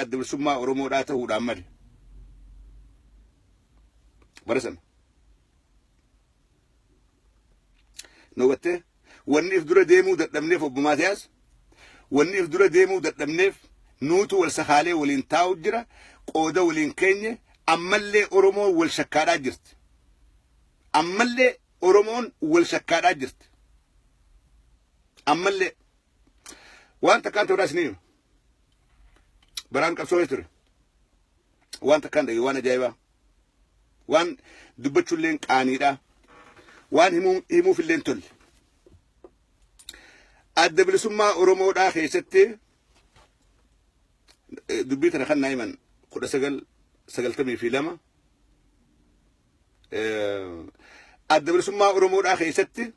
Adda Bilisummaa Oromoodhaa ta'uudhaan male. Bara sana. Nu hubattee? Wanni if dura deemuu dadhabneef, obbo Maatiyaas, wanni if dura deemuu dadhabneef nuutu wal sakaalee waliin taa'u jira, qooda waliin keenye. Ammallee Oromoon wal shakkaadhaa jirti. Ammallee Oromoon wal shakkaadhaa jirti. Ammallee waan takkaan ta'uudhaa isinii hima. Baraan qabsoo ture. Waan takkaan dhage, waan ajaa'ibaa. Waan dubbachuulleen qaaniidha. Waan himuufillee hin tolle. Adda Bilisummaa Oromoodhaa keessatti dubbii tana kan naa himan 1992, Adda Bilisummaa Oromoodhaa keessatti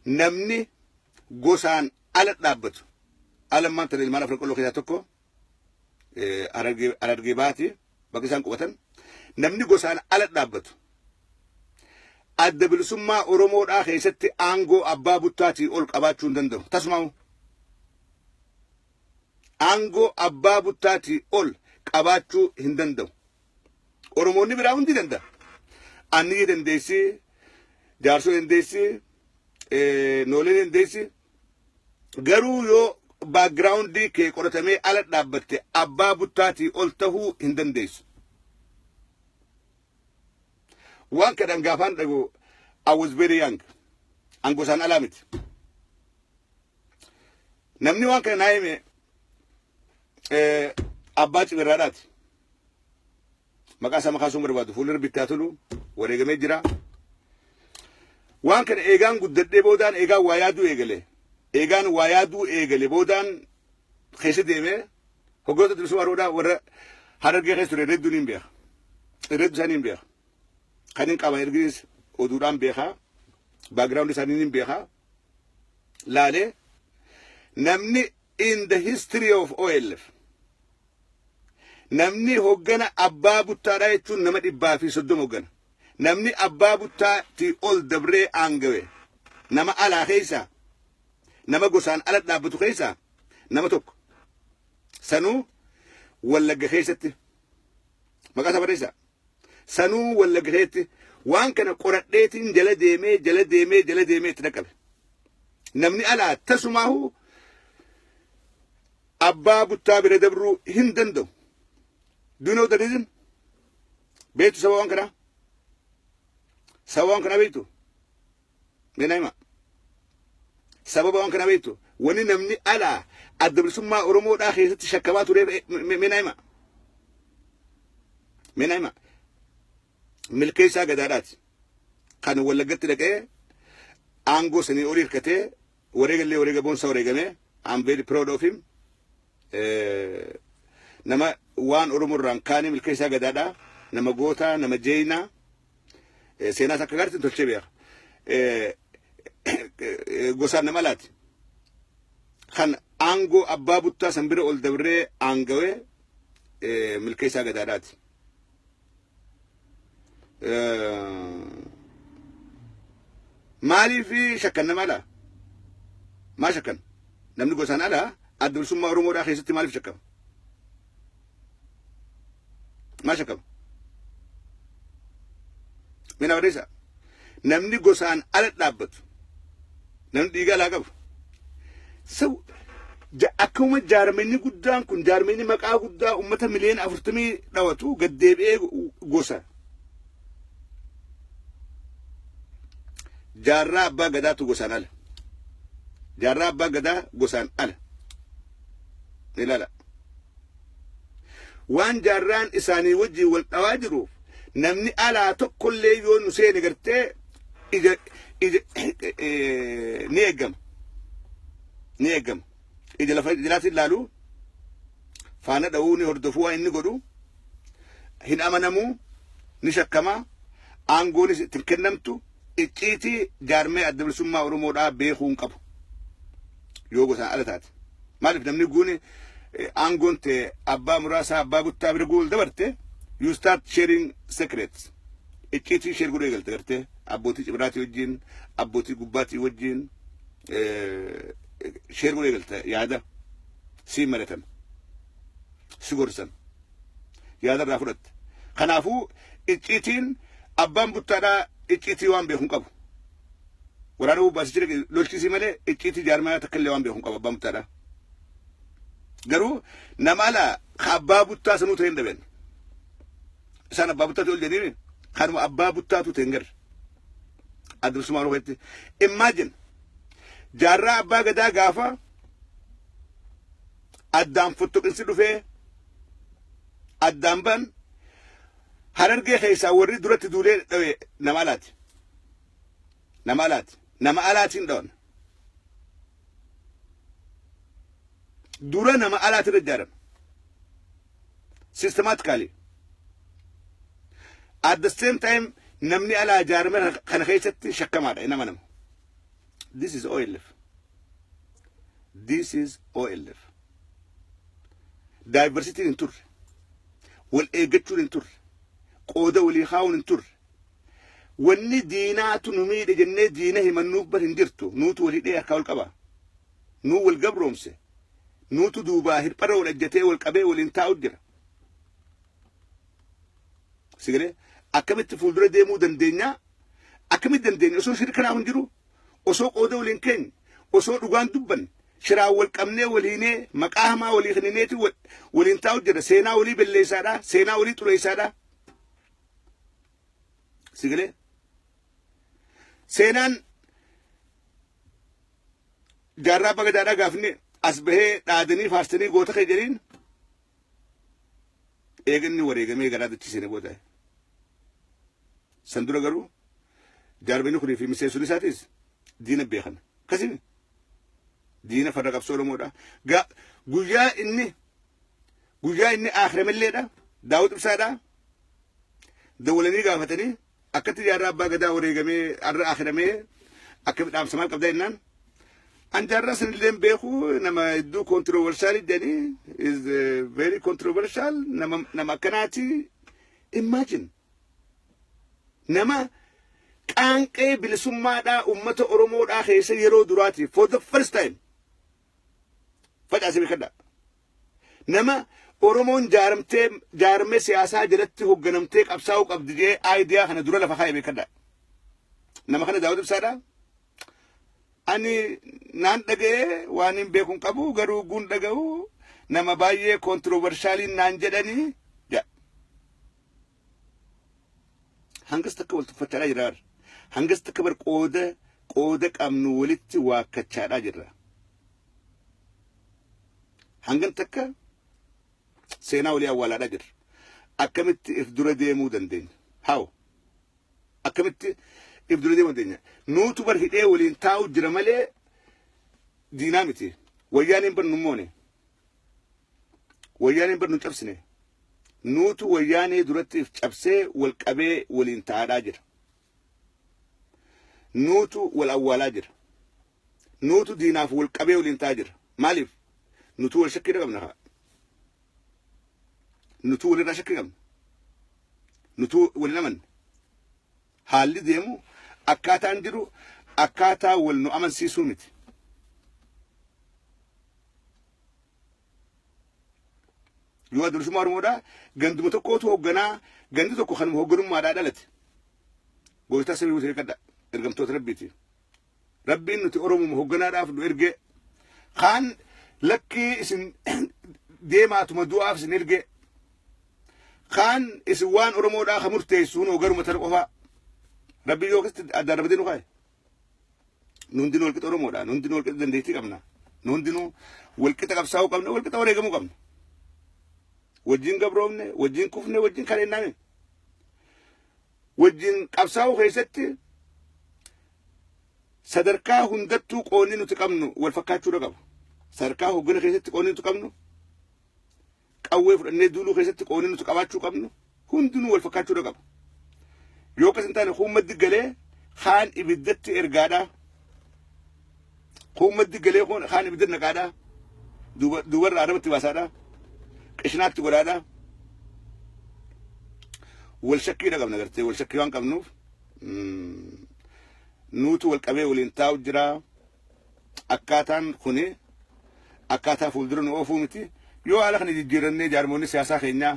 namni gosaan ala dhaabbatu, alammaan tana ilmaan Afran Qalloo keessaa tokko, Harargee Bahaati bakka isaan qubatan, namni gosaan ala dhaabbatu Adda Bilisummaa Oromoodhaa keessatti aangoo abbaa buttaatii ol qabaachuu hin danda'u. Tasumaa aangoo abbaa buttaatii ol qabaachuu hin danda'u. Oromoonni biraa hundi danda'a. Anniyyi dandeessi, Jaarsoo dandeessi, Noolee dandeessi. Garuu yoo backgroundii kee qoratamee ala dhaabbatte, abbaa buttaatii ol tahuu hin dandeessu. Waan kadhan gaafaan dhagu I was very young. An gosaan alaa miti. Namni waan kana naa hime abbaa cibirraadhaati. Maqaa isaa makaasuun barbaadu, fuuldura bittaa tolu wareegamee jira. Waan kana eegaan guddadhee boodaan, eegaan waa yaaduu eegale. Eegaan waa yaaduu eegale boodaan keessa deemee hoggantoota bilisummaa Oromoodhaa warra Harargee keessa ture hedduun hin beeka. Hedduu isaanii hin beeka. Kan hin qaba erginis oduudhaan beeka. Background isaanii hin beeka. Laalee namni in the history of OLF namni hoggana abbaa buttaadhaa jechuun nama 130 hoggana. Namni abbaa buttaatti ol dabree aangawe nama alaa keessa, nama gosaan ala dhaabbatu keessa nama tokko. Sanuu Wallagga keessatti, maqaa isaa barreessaa. Sanuu Wallagga keessatti. Waan kana qoradheetiin jala deemee, jala deemee, jala deemee itti dhaqqabe. Namni alaa tasumaahu abbaa buttaa bira dabruu hin danda'u. Do you know the reason? Beektu sababa waan kanaa? Sababa waan kanaa beektu? Mee naa himaa. Sababa waan kanaa beektu? Wanni namni alaa Adda Bilisummaa Oromoodhaa keessatti shakkamaa tureef mee naa himaa. Mee naa himaa. Milkeessaa Gadaadhaati. Kan Wallaggatti dhaqee aangoo sanii olii hirkatee wareegallee wareega boonsaa wareegamee. I'm very proud of him. Nama waan Oromoo irraan kaane Milkeessaa Gadaadhaa. Nama gootaa, nama jeeyinaa. Seenaas akka gaariitti tolchee beeka. Gosaan nama alaati. Kan aangoo abbaa buttaa san bira ol dabree aangawee Milkeessaa Gadaadhaati. Maaliif shakkan nama alaa? Maa shakkan? Namni gosaan alaa Adda Bilisummaa Oromoodhaa keessatti maaliif shakkama? Maa shakkama? Mee na barreessaa. Namni gosaan ala dhaabbatu, namni dhiiga alaa qabu. So, akkuma jaarmenni guddaan kun, jaarmenni maqaa guddaa uummata miliyoona 40 dhawatu gad deebi'ee gosa. Jaarraa Abbaa Gadaatu gosaan ala. Jaarraa Abbaa Gadaa gosaan ala. Ilaala. Waan jaarraan isaanii wajjin wal dhawaa jiruuf namni alaa tokkollee yoo nu seene gartee ija ni eeggama. Ni eeggama. Ija lafa jalaatiin ilaalu, faana dha'uu, ni hordofuu, waan inni godhu hin amanamuu, ni shakkama, aangoonis itti hin kennamtu, icciitii jaarmee Adda Bilisummaa Oromoodhaa beekuu hin qabu. Yoo gosaan ala taate. Maaliif namni guuni aangoon ta'e abbaa muraasaa abbaa buttaa bira guul dabarte, you start sharing secrets. Icciitii share godhuu eegalte gartee abbootii cibiraatii wajjin, abbootii gubbaatii wajjin share godhuu eegalte, yaada siin mari'atama. Si gorsan. Yaada irraa fudhatte. Kanaafuu icciitiin abbaan buttaadhaa icciitii waan beeku hin qabu. Waraana bobbaasichi lolchiisii malee icciitii jaarmayaa takka illee waan beeku hin qabu abbaan buttaadhaa. Garuu nama alaa ka abbaa buttaa sanuu ta'e hin dhaben. Isaan abbaa buttaatu ol jedhanii kanuma abbaa buttaatu ta'e hin garre. Adda Bilisummaa Oromoo keessatti. Imagine, jaarraa abbaa gadaa gaafa addaan fottoqinsi dhufee addaan ban, Harargee keessaa warri duratti duulee dhawe nama alaati. Nama alaati. Nama alaatiin dhawan. Dura nama alaati irra ijaarame. Systematically. At the same time, namni alaa ijaarame kana keessatti shakkamaadha nama nama. This is OLF. This is OLF. Diversity hin turre. Wal eeggachuun hin turre. Qooda walii kaa'uun hin turre. Wanni diinaatu nu miidhe jennee diina himannuuf bar hin jirtu. Nuutu wal hidhee harkaa wal qaba. Nuu wal gabroomse. Nuutu duubaa hirpharra wal ejjatee wal qabee waliin taa'u jira. Sigalee akkamitti fuuldura deemuu dandeenya? Akkamitti dandeenya? Osoo shirri kanaaf hin jiru, osoo qooda waliin keenya, osoo dhugaan dubbanne, shiraan wal qabnee waliinee maqaa hamaa walii kennineeti waliin taa'u jira. Seenaa walii balleessaadha. Seenaa walii xureessaadha. Sigalee seenaan jaarraa abbaa gadaadhaa gaafni as bahee dhaadanii faarsanii goota kee jedhiin eeganni wareegamee garaa dachii seenee booda. San dura garuu jaarmeni kunii fi miseensonni isaatis diina beekan. Akkasii diina farra qabsoo Oromoodha. Guyyaa inni aakhiramelleedha. Daawud Ibsaadha. Dawwalanii gaafatanii, akkatti jaarraa abbaa gadaa wareegamee har'a aakhiramee akka dhaamsa maal qabda jennaan. An jaarraa sanillee beeku, nama hedduu controversial jedhanii, is very controversial, nama akkanaati. Imagine, nama qaanqee bilisummaadhaa ummata Oromoodhaa keessa yeroo duraati for the first time facaasee beekadha. Nama Oromoon jaaramtee jaaramee siyaasaa jalatti hoogganamtee qabsaa'uu qabdi jee idea kana dura lafa kaa'e beekadha. Nama kana Daawud Ibsaadha. Ani naan dhaga'ee waan hin beeku hin qabu, garuu guun dhaga'u nama baay'ee controversialiin naan jedhanii jedha. Hangas takka wal tuffachaadhaa jira. Hangas takka bar qooda qabnu walitti waakkachaadhaa jirra. Hangan takka seenaa walii awwaalaadhaa jirra. Akkamitti if dura deemuu dandeenya? How? Akkamitti if dura deemuu dandeenya? Nuutu bar hidhee waliin taa'u jira malee diinaa miti. Wayyaaneen bar nu moone. Wayyaaneen bar nu cabsine. Nuutu wayyaanee duratti if cabsee wal qabee waliin taa'aadhaa jira. Nuutu wal awwaalaa jira. Nuutu diinaaf wal qabee waliin taa'aa jira. Maaliif? Nutu wal shakkii qabna haa. Nutu walirraa shakkii qabna. Nutu wal amanne. Haalli deemu, akkaataan jiru akkaataa wal nu amansiisuu miti. Yoo Adda Bilisummaa Oromoodhaa ganduma tokkootu hoogganaa, gandi tokko kanuma hoogganummaadhaa dhalate. Gooftaa samii buutee kadha ergamtoota rabbiiti. Rabbiin nuti Oromuma hoogganaadhaaf nu ergee, kaan lakkii isin deemaatuma du'aaf isin ergee, kaan isin waan Oromoodhaa ka murteessu hunoo garuma tana qofaa. Rabbiin yoo akkasitti addaan ramadee nu kaa'e. Nu hundinuu walqixa Oromoodha. Nu hundinuu walqixa dandeettii qabna. Nu hundinuu walqixa qabsaa'uu qabna. Walqixa wareegamuu qabna. Wajjin gabroomne, wajjin kufne, wajjin kareenname. Wajjin qabsaa'uu keessatti sadarkaa hundattuu qoonni nuti qabnu wal fakkaachuudha qaba. Sadarkaa hoggana keessatti qoonni nuti qabnu, qawwee fudhannee duuluu keessatti qoonni nuti qabaachuu qabnu hundinuu wal fakkaachuudha qaba. Yoo akkas hin taane, kuun maddi galee kaan ibiddatti ergaadha. Kuun maddi galee kaan ibiddatti naqaadha. Duubarra arrabatti baasaadha. Qishinaatti godhaadha. Wal shakkiidha qabna gartee, wal shakkii waan qabnuuf nuutu wal qabee waliin taa'u jira. Akkaataan kuni akkaataa fuuldura nu oofuu miti. Yoo haala kana jijjiirannee jaarmoonni siyaasaa keenyaa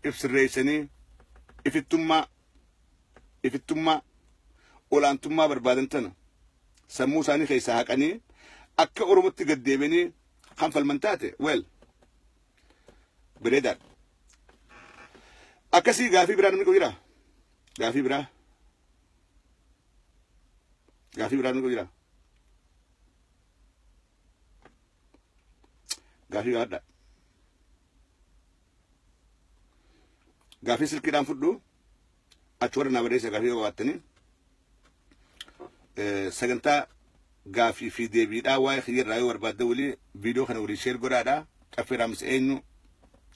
if sirreessanii ifittummaa olaantummaa barbaadan tana sammuu isaanii keessaa haqanii akka Oromootti gad deebi'anii kan falman taate, well, bareedaadha. Akkasii gaafii biraa namni qabu jira? Gaafii biraa? Gaafii biraa namni qabu jira? Gaafii gaafadha. Gaafii silkiidhaan fudhu, achi warra naa barreessa gaafii yoo qabaattanii. Sagantaa gaafii fi deebiidhaa waa'ee kiyyarraa yoo barbaadda walii viidiyoo kana walii share godhaadha. Caffee Raamis eenyu?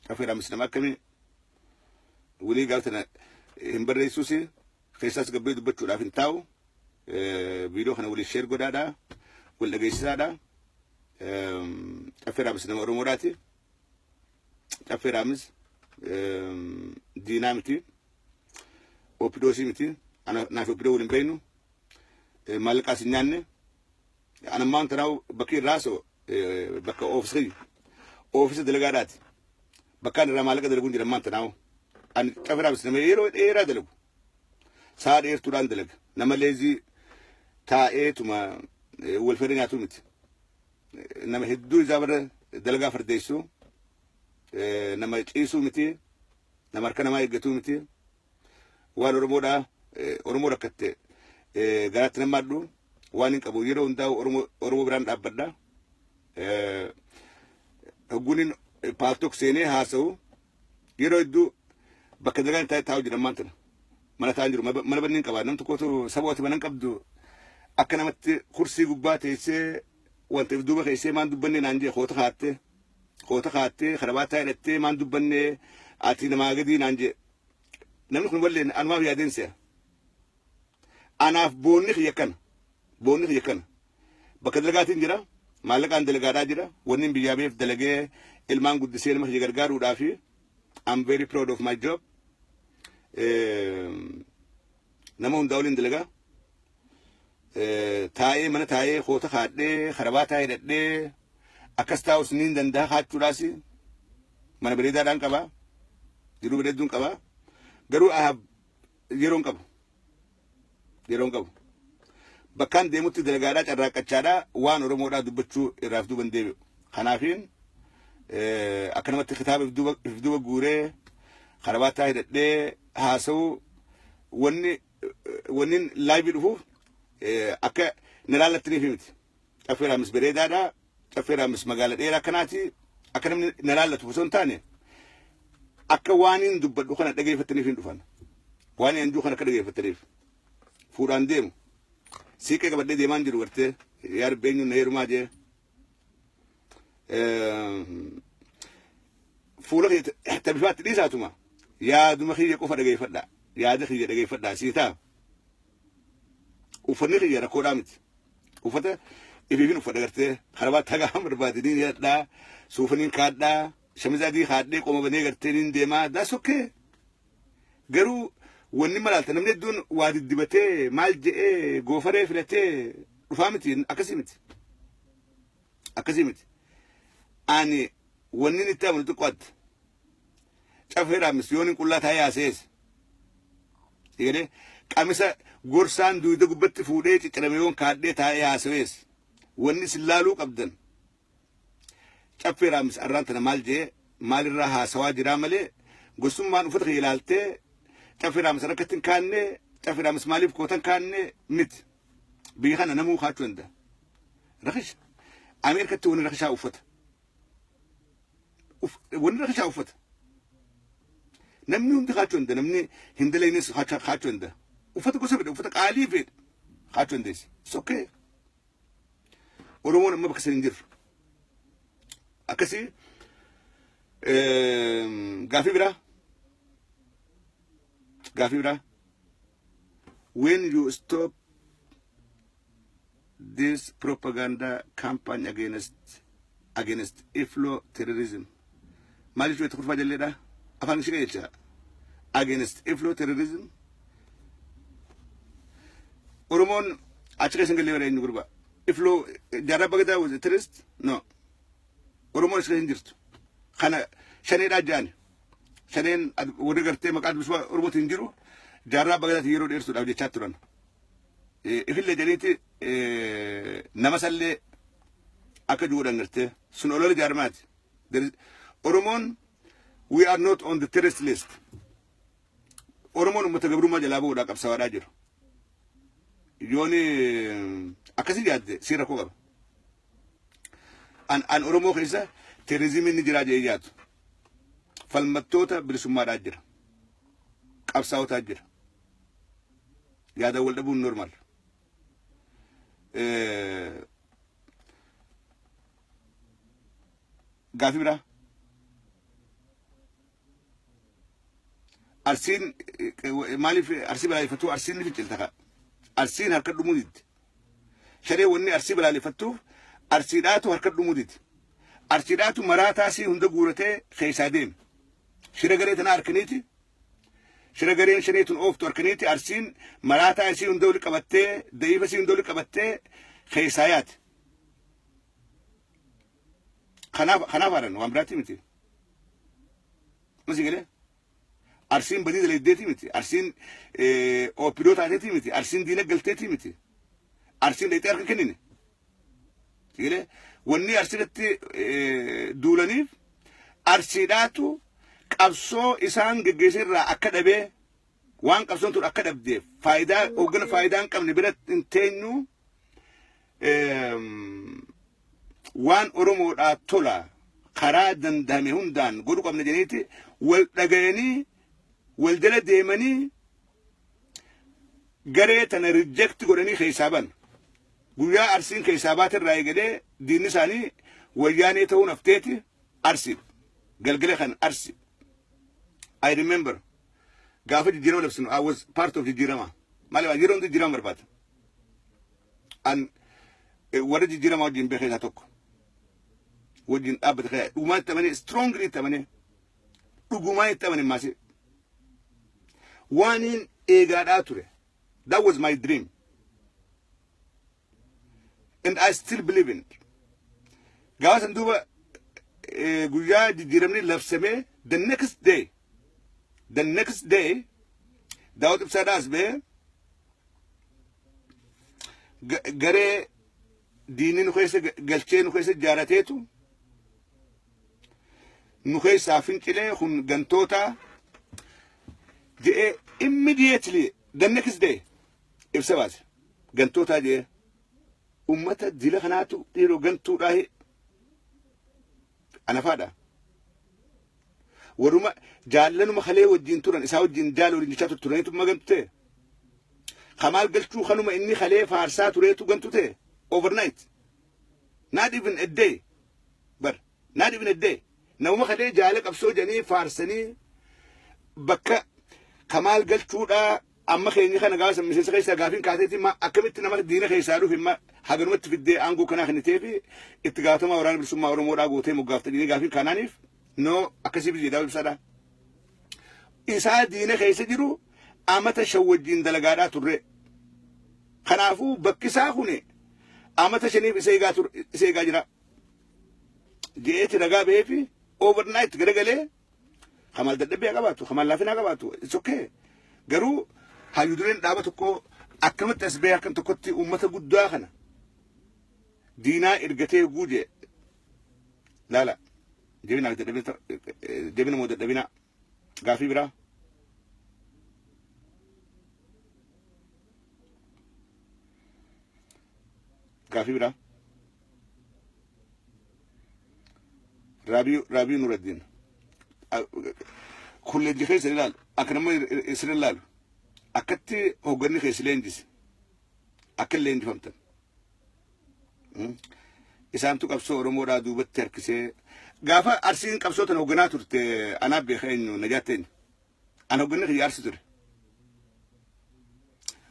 Caffee Raamis nama akkamii? Walii gaafa tana hin barreessuus, keessaas gabbee dubbachuudhaaf hin taa'u. Viidiyoo kana walii share godhaadha. Wal dhageessisaadha. Caffee Raamis nama Oromoodhaati. Caffee Raamis diinaa miti. OPDOsii miti. Naaf OPDO waliin beeknu. Maallaqaas hin nyaanne. Anammaan tanaa bakki irraa so bakka oofisa kiyya. Oofisa dalagaadhaati. Bakkaan irraa maallaqa dalaguun jira ammaan tanaa. Ani Caffee Raamis nama yeroo dheeraa dalagu. Sa'a dheertuudhaan dalaga. Nama lazy taa'eetuma wal fedha nyaatu miti. Nama hedduu isaa bara dalagaa fardeessu. Nama ciisuu miti. Nama harka namaa eeggatuu miti. Waan Oromoodhaa, Oromoo rakkatte garaatti nama addu waan hin qabu, yeroo hundaa Oromoo biraan dhaabbadha. Hogguun Paltalk seenee haasa'u yeroo hedduu bakka dalagaan taa'u jira ammaan tana. Mana taa'an jiru, mana banni hin qabaa. Nam tokkotu saba ati mana hin qabdu, akka namatti kursii gubbaa teessee wanta if duuba keessee maan dubbanne naan jee, koota kaattee koota kaattee karabaataa hidhattee maan dubbanne, ati namaa gadii naan jee. Namni kun wallee anumaaf yaadeen se'a. Anaaf boonni kiyya kana. Boonni kiyya kana. Bakka dalagaatiin jira. Maallaqaan dalagaadhaa jira. Wanni biyyaa beef dalagee ilmaan guddisee nama kiyya gargaaruudhaafi. I'm very proud of my job. Nama hundaa waliin dalagaa. Taa'ee mana taa'ee koota kaadhee karabaataa hidhadhee akkas taa'us niin danda'a, kaachuudhaas mana bareedaadhaan qabaa. Jiruu bareedduun qabaa. Garuu I have yeroon qabu. Yeroon qabu. Bakkaan deemutti dalagaadhaa, carraaqqachaadhaa, waan Oromoodhaa dubbachuu irraaf duuban deebi'u. Kanaafiin akka namatti kitaaba if duuba guuree karabaataa hidhadhee haasa'u wanni live dhufuuf akka na laallattaniif miti. Caffee Raamis bareedaadha. Caffee Raamis magaala dheeraa akkanaati. Akka namni na laallatu osoo hin taane, akka waan hin dubbadhu kana dhageeffattaniif hin dhufan. Waan hin kana akka dhageeffattaniif. Fuudhaan deemu. Siiqee qabadhee deemaan jiru gartee yaa rabbi eenyuun na heerumaa jee. Fuula kiyya tabifaatti dhiisaatuma yaaduma kiyya qofa dhageeffadha. Yaada kiyya dhageeffadha sii ta'a. Uffanni kiyya rakkoodhaa miti. Uffata ifiifin uffadha gartee karabaatti hagaa barbaade niin hidhadhaa, suufaniin kaadhaa, shamiza adii kaadhee qoma banee gartee niin deemaa, that's okay. Garuu wanni malaalta namni hedduun waa diddibatee maal je'ee goofaree filatee dhufaa miti, akkasii miti. Akkasii miti. Ani wanni itti amanu xiqqoo adda. Caffee Raamis yoon hin qullaa taa'ee haasees. Egalee qamisa gorsaan duyda gubbatti fuudhee ciccirame yoon kaadhee taa'ee haasawees. Wanni isin laaluu qabdan Caffee Raamis arraan tana maal jee, maalirraa haasawaa jiraa malee, gosummaan uffata kiyya ilaaltee Caffee Raamis rakkatti hin kaanne, Caffee Raamis maaliif kootan kaanne miti. Biyya kana namuu kaachuu danda'a. Rakisha. Ameerikatti wanni rakishaa uffata. Wanni rakishaa uffata. Namni hundi kaachuu danda'a. Namni hin dalaynes kaachuu danda'a. Uffata gosa fedhe, uffata qaalii fedhe kaachuu dandeessa. It's okay. Oromoon amma bakka san hin jirru. Akkasii gaafii biraa. Gaafii biraa. When you stop this propaganda campaign against IFLO terrorism. Maal jechuudha kurfaa jalleedha? Afaan ishee jecha. Against IFLO terrorism. Oromoon achi keessa hin galle bara eenyu gurbaa. IFLO Jaarraa Bagadaa was a terrorist? No. Oromoon isa hin jirtu. Kana shaneedhaa jaani. Shaneen warri gartee maqaa bilisummaa Oromootiin jiru jaarraa abbaa gadaatiin yeroo dheertuudhaaf jechaa turan. Ifillee jedhaniiti nama sallee akka juudhan gartee sun olola jaarmaati. Oromoon, we are not on the terrorist list. Oromoon uummata gabrummaa jalaa bahuudhaa qabsaa'aadhaa jiru. Yooni akkasii yaadde si rakkoo qaba. An Oromoo keessa terrorismiin ni jiraa jedhee yaadu. Falmattoota bilisummaadhaa jira. Qabsaa'otaa jira. Yaada wal dhabuun normal. Gaafii biraa. Arsiin maaliif Arsii balaaleffattuu? Arsiin ni fincilta kaa. Arsiin harka dhumuu didde. Sharee wanni Arsii balaaleffattuuf Arsiidhaatu harka dhumuu dide. Arsiidhaatu maraataa sii hunda guuratee keessaa deeme. Shira garee tanaa harkaniiti. Shira gareen shanee tun ooftu harkaniiti. Arsiin maraataa isii hunda wali qabattee, da'iifa isii hunda wali qabattee keessaa yaate. Kanaaf haaran waan biraatti miti. Masi galee? Arsiin badii dalaydeetii miti. Arsiin OPDO taateetii miti. Arsiin diina galteetii miti. Arsiin dhayxee harka kennine. Galee? Wanni Arsiirratti duulaniif Arsiidhaatu qabsoo isaan geggeesse irraa akka dhabee, waan qabsoon tun akka dhabdeef, faayidaa hooggana faayidaa hin qabne bira hin teenyu, waan Oromoodhaa tola karaa dandahame hundaan godhu qabna jedhaniiti wal dhagayanii wal jala deemanii garee tana reject godhanii keessaa ban. Guyyaa Arsiin keessaa baate irraa eegalee diinni isaanii Wayyaanee ta'uun hafteeti Arsii. Galgala kan Arsi. I remember gaafa jijjiirama labsinu, I was part of jijjiirama. Maaliif yeroo hundi jijjiirama barbaada. An warra jijjiirama wajjin beekee isaa tokko. Wajjin dhaabbate keessaa dhugumaan itti amanee, strongly itti amanee, dhugumaan itti amane maasii. Waaniin eegaadhaa ture. That was my dream. And I still believe in it. Gaafa san duuba guyyaa jijjiiramni labsamee the next day Daawud Ibsaadhaas ba'ee garee diinni nu keessa galchee nu keessa ijaarateetu nu keessaa fincilee, kun gantoota jedhee, immediately the next day ibsa baase. Gantootaa jedhee ummata dila kanaatu dhiiroo gantuudhaa anafaadha. Warruma jaallanuma kalee wajjin turan, isaa wajjin jaala waliin jechaa turaniitu gantu ta'e. Kamaal Galchuu kanuma inni kalee faarsaa tureetu gantu ta'e overnight. Not even a day. Bar not even a day. Namuma kalee jaala qabsoo jedhanii faarsanii bakka Kamaal Galchuudhaa amma keenya kana gaafa miseensa keessaa gaafiin kaateeti akkamitti nama diina keessaa dhufe imma haganumatti fiddee aangoo kanaa kennitee fi itti gaafatamaa Waraana Bilisummaa Oromoodhaa gootee moggaaftanii gaafiin kanaaniif noo akkasii biyya Daawud Ibsaadhaa. Isaa diina keessa jiru amata 5 wajjin dalagaadhaa turre. Kanaafuu bakki isaa kuni amata 5f isa eegaa ture, isa eegaa jira. Je'eeti ragaa ba'ee fi overnight garagalee. Kamaal dadhabbii haa qabaatu, Kamaal laafinaa qabaatu, it's okay. Garuu hayyuu dureen dhaaba tokko akkamatti as ba'ee halkan tokkotti uummata guddaa kana diinaa ergatee guuje laala. Jabina dadhabina, jabina moo dadhabina? Gaafii biraa. Gaafii biraa. Raabii Nuraddiin. Kun leenji keessa ilaalu. Akka nama isin ilaalu. Akkatti hoogganni keessa leenjise. Akka leenjifamtan. Isaantu qabsoo Oromoodhaa duubatti harkisee gaafa Arsiin qabsoo tana hoogganaa turte anaaf beeka eenyu najaatte eenyu. An hoogganni kiyya Arsi ture.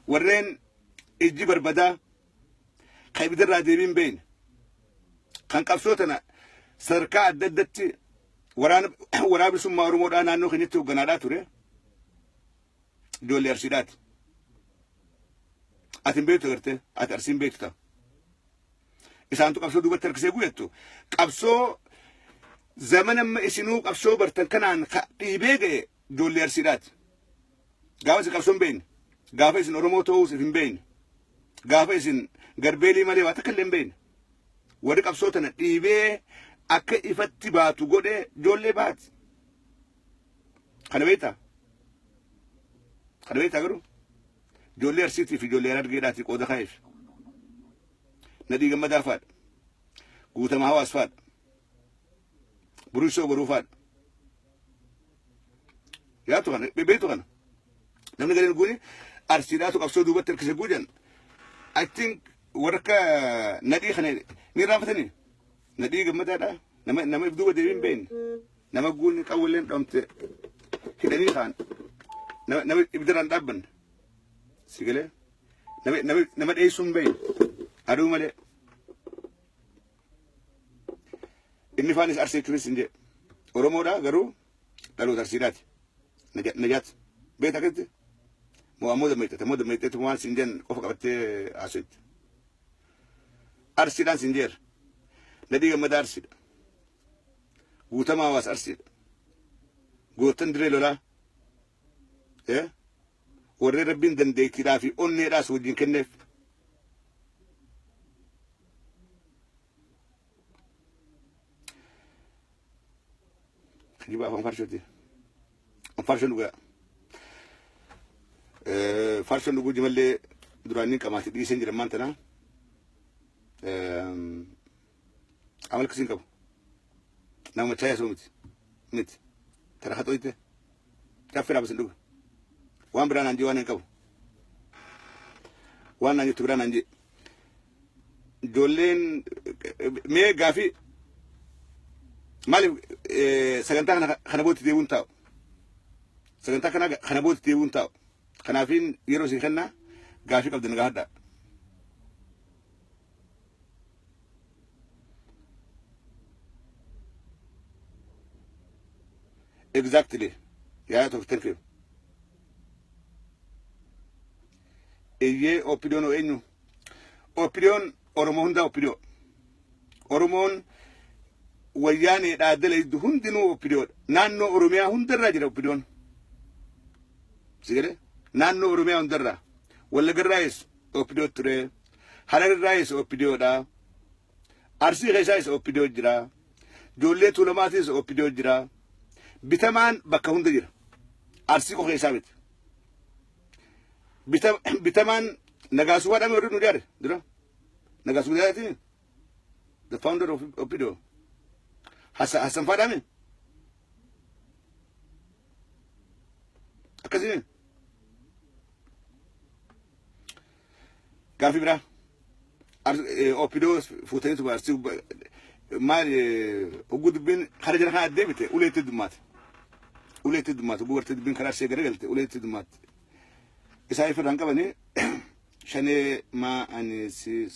Warreen ijji barbadaa kan ibidarraa deebiin beeyne kan qabsoo tana sadarkaa adda addatti waraana bilisummaa Oromoodhaa naannoo keenyatti hoogganaadhaa ture. Ijoollee Arsiidhaati. Ati hin beektu agartee, ati Arsiin beektu ta'a. Isaantu qabsoo duubatti harkisee guyyattu. Qabsoo Zamana amma isinuu qabsoo bartan kanaan dhiibee ga'e ijoollee Arsiidhaati. Gaafa isin qabsoo hin beekne, gaafa isin Oromoo ta'uus hin beekne, gaafa isin garbeelii malee waa takka illee hin beekne. Warri qabsoo tana dhiibee akka ifatti baatu godhe ijoollee baati. Kana beektaa? Kana beektaa garuu? Ijoollee Arsiitii fi ijoollee Harargeedhaati qooda kaa'eef. Nadhii Gammadaa fa'aadha. Guutamaa Hawaas fa'aadha. Buruusoo Boruu fa'aadha. Yaatu kana beektu kana. Namni gariin guuni Arsiidhaatu qabsoo duubatti harkise guujan. I think warra akka Nadhii kana ni irraanfatanii. Nadhii Gammadaadha. Nama if duuba deebiin hin beekne. Nama guunni qawwilleen dhamte hidhanii kaan. Nama ibiddarraan dhaabbanne. Si galee nama dheessuu hin beekne. Aduu malee. Inni faanis Arsii jechuunis hin jedhe. Oromoodha garuu dhaloota Arsiidhaati. Najaat. Beektaa akkasitti? Moo ammoo dammeexxate moo dammeexxeetu waan siin jedhan qofa qabattee haasofte. Arsiidhaan siin jeera. Nadhii Gammadaa Arsiidha. Guutamaa Hawaas Arsiidha. Goottan dirree lolaa. Warreen Rabbiin dandeettiidhaa fi onneedhaas wajjin kenneef. Kijiba afaan farshooti. Farshoon dhugaa. Farshoon dhuguu jimallee duraan ni qamaati dhiiseen jira ammaan tanaa. Amala akkasii hin qabu. Nama machaa'ee asoo miti. Miti. Tara haxooyte. Caffee dhaabas hin dhuga. Waan biraa naan jee waan hin qabu. Waan naan jettu biraa naan jee. Ijoolleen mee gaafii maaliif sagantaa kana booda deebi'uun taa'u. Sagantaa kana booda deebi'uun taa'u. Kanaafiin yeroo isin kennaa gaafii qabdan gaafadhaa. Exactly. Yaa tokko, thank you. Iyyee, OPDOn eenyu? OPDOn Oromoo hundaa OPDO. Oromoon Wayyaaneedhaa dalaydu hundinuu OPDOdha. Naannoo Oromiyaa hundarraa jira OPDOn. Si galee? Naannoo Oromiyaa hundarraa. Wallaggarraayis OPDO ture. Hararraayis OPDOdha. Arsii keessaayis OPDO jira. Ijoollee Tuulamaatis OPDO jira. Bitamaan bakka hunda jira. Arsii qofa keessaa miti. Bitamaan Nagaasuu Waadhamee warri nu ijaare dura. Nagaasuu Gudaatii the founder of OPDO. Hassan Faadhame. Akkasii gaafii biraa OPDO fuutaniitu Arsii maal hogguu dubbiin kara jala kana adeemite uleetti dummaate. Uleetti dummaate, hogguu gartee dubbiin karaa ishee garagalte uleetti dummaate. Isaa ifirraan qabanii shanee maa ani si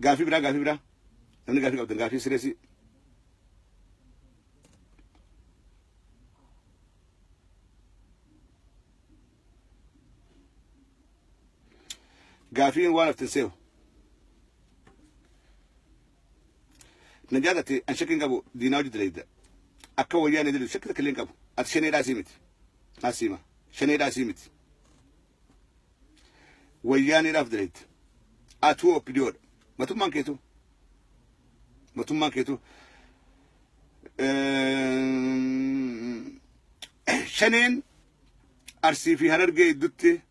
Gaafii biraa, gaafii biraa, namni gaafii qabdan, gaafii sireesii. Gaafiin waan haftin seehu. Najaat, ati an shakkiin qabu diinaa hojii dalagda. Akka wayyaa ni dalagu shakki takka illee hin qabu. Ati shaneedhaa sii miti. Asiima shaneedhaa sii miti. Wayyaaneedhaaf dalagda. Atuu OPDOdha. Matummaan keetu. Matummaan keetu. Shaneen Arsii fi Harargee gidduutti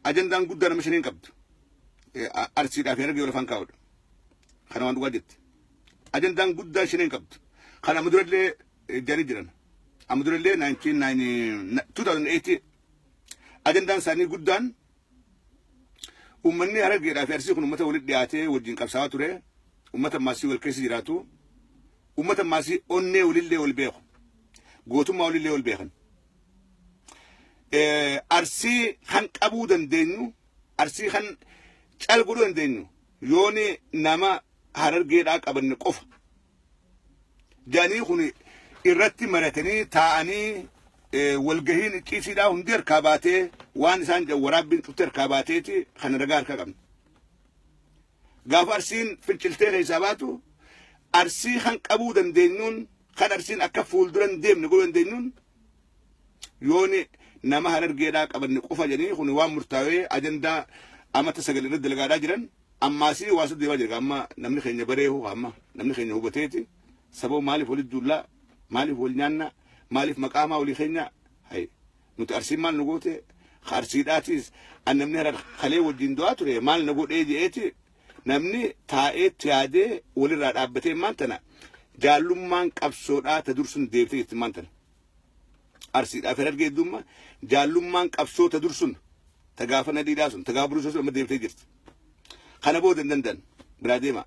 ajandaan guddaa nama shaneen qabdu. Arsiidhaa fi Harargee wal afaan kaa'udha. Kana waan dhugaa jetti. Ajandaan guddaan shaneen qabdu. Kana amma durallee jedhanii jiran. Amma durallee 2008 ajandaan isaanii guddaan uummanni Harargeedhaa fi Arsii kun uummata walitti dhiyaatee wajjin qabsaa'aa ture. Uummata maasii wal keessa jiraatu. Uummata maasii onnee walillee wal beeku. Gootummaa walillee wal beekan. Arsii kan qabuu dandeenyu, Arsii kan cal godhuu dandeenyu yooni nama Harargeedhaa qabanne qofa. Jedhanii kun irratti maratanii taa'anii walgahiin icciitiidhaa hundi harkaa baatee waan isaan jedhan waraabbiin cufti harkaa baateeti kana ragaa harkaa qabna. Gaafa Arsiin finciltee keessaa baatu, Arsii kan qabuu dandeenyuun, kan Arsiin akka fuuldura hin deemne godhuu dandeenyuun, yooni nama Harargeedhaa qabanne qofa jedhanii, kun waan murtaawee ajandaa amata 9 irratti dalagaadhaa jiran. Ammaasii waan sun deemaa jira. Amma namni keenya bareehu, amma namni keenya hubateeti sababa maaliif walitti duullaa, maaliif wal nyaannaa, maaliif maqaamaa walii keenya hay nuti Arsiin maal nu goote, ka Arsiidhaatiis an namni Harar kalee wajjin du'aa ture maal na godhee je'eeti namni taa'eetti yaadee walirraa dhaabbatee. Maan tana jaallummaan qabsoodhaa ta dursun deebitee jirti. Maan tana Arsiidhaaf Harargee heddumma jaallummaan qabsoo ta dursun, ta gaafa nadiidhaa sun, ta gaafa buruusoo sun amma deebitee jirti. Kana booda hin danda'an, biraa deema.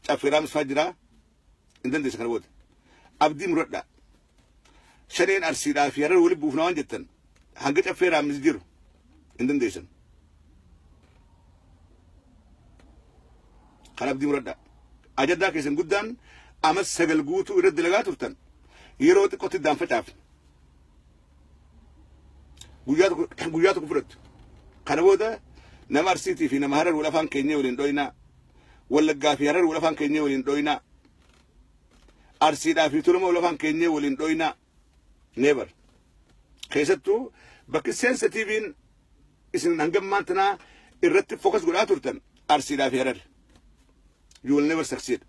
Caffeeraa misfaa jiraa, hin dandeessa. Kana booda abdii muradhaa. Shaneen Arsiidhaa fi Harar walitti buufna waan jettan, hanga caffeeraa mis jiru hin dandeessan. Kana abdii muradhaa. Ajandaa keessan guddaan ama 9 guutuu irratti dalagaa turtan yeroo xiqqootti iddaan facaafne. Guyyaa tokko, guyyaa tokko fudhattu. Kana booda nama Arsiitii fi nama Harar wal afaan keenyee waliin dhoynaa. Wallaggaa fi Harar wal afaan keenyee waliin dhoynaa. Arsiidhaa fi Tulama wal afaan keenyee waliin dhoynaa. Never. Keessattuu bakki sensitiiviin isin hangam maantanaa irratti focus godhaa turtan Arsiidhaa fi Harar. You will never succeed.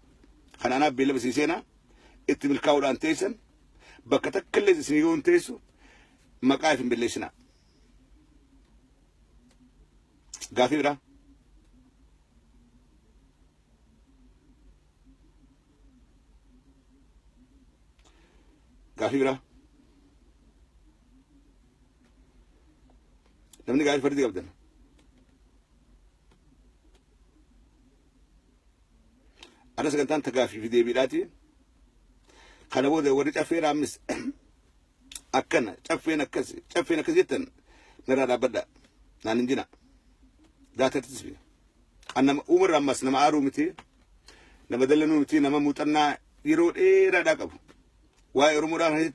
Kana anaaf beellama isin seenaa itti milkaa'uudhaan teessan bakka takka illee isin yoo hin teessu maqaa if hin balleessinaa. Gaafii biraa. Gaafii biraa. Namni gaafii fardii qabdan. Ana sagantaan ta gaafii fi deebiidhaati. Kana booda warri caffee raammis akkana, caffeen akkas, caffeen akkas jettan narraa dhaabbadha. Naan hin jina. Daatattis bi. An nama Umar ammas nama aaruu miti. Nama dallanuu miti, nama muuxannaa yeroo dheeraadhaa qabu. Waa'ee Oromoodhaa kanatti.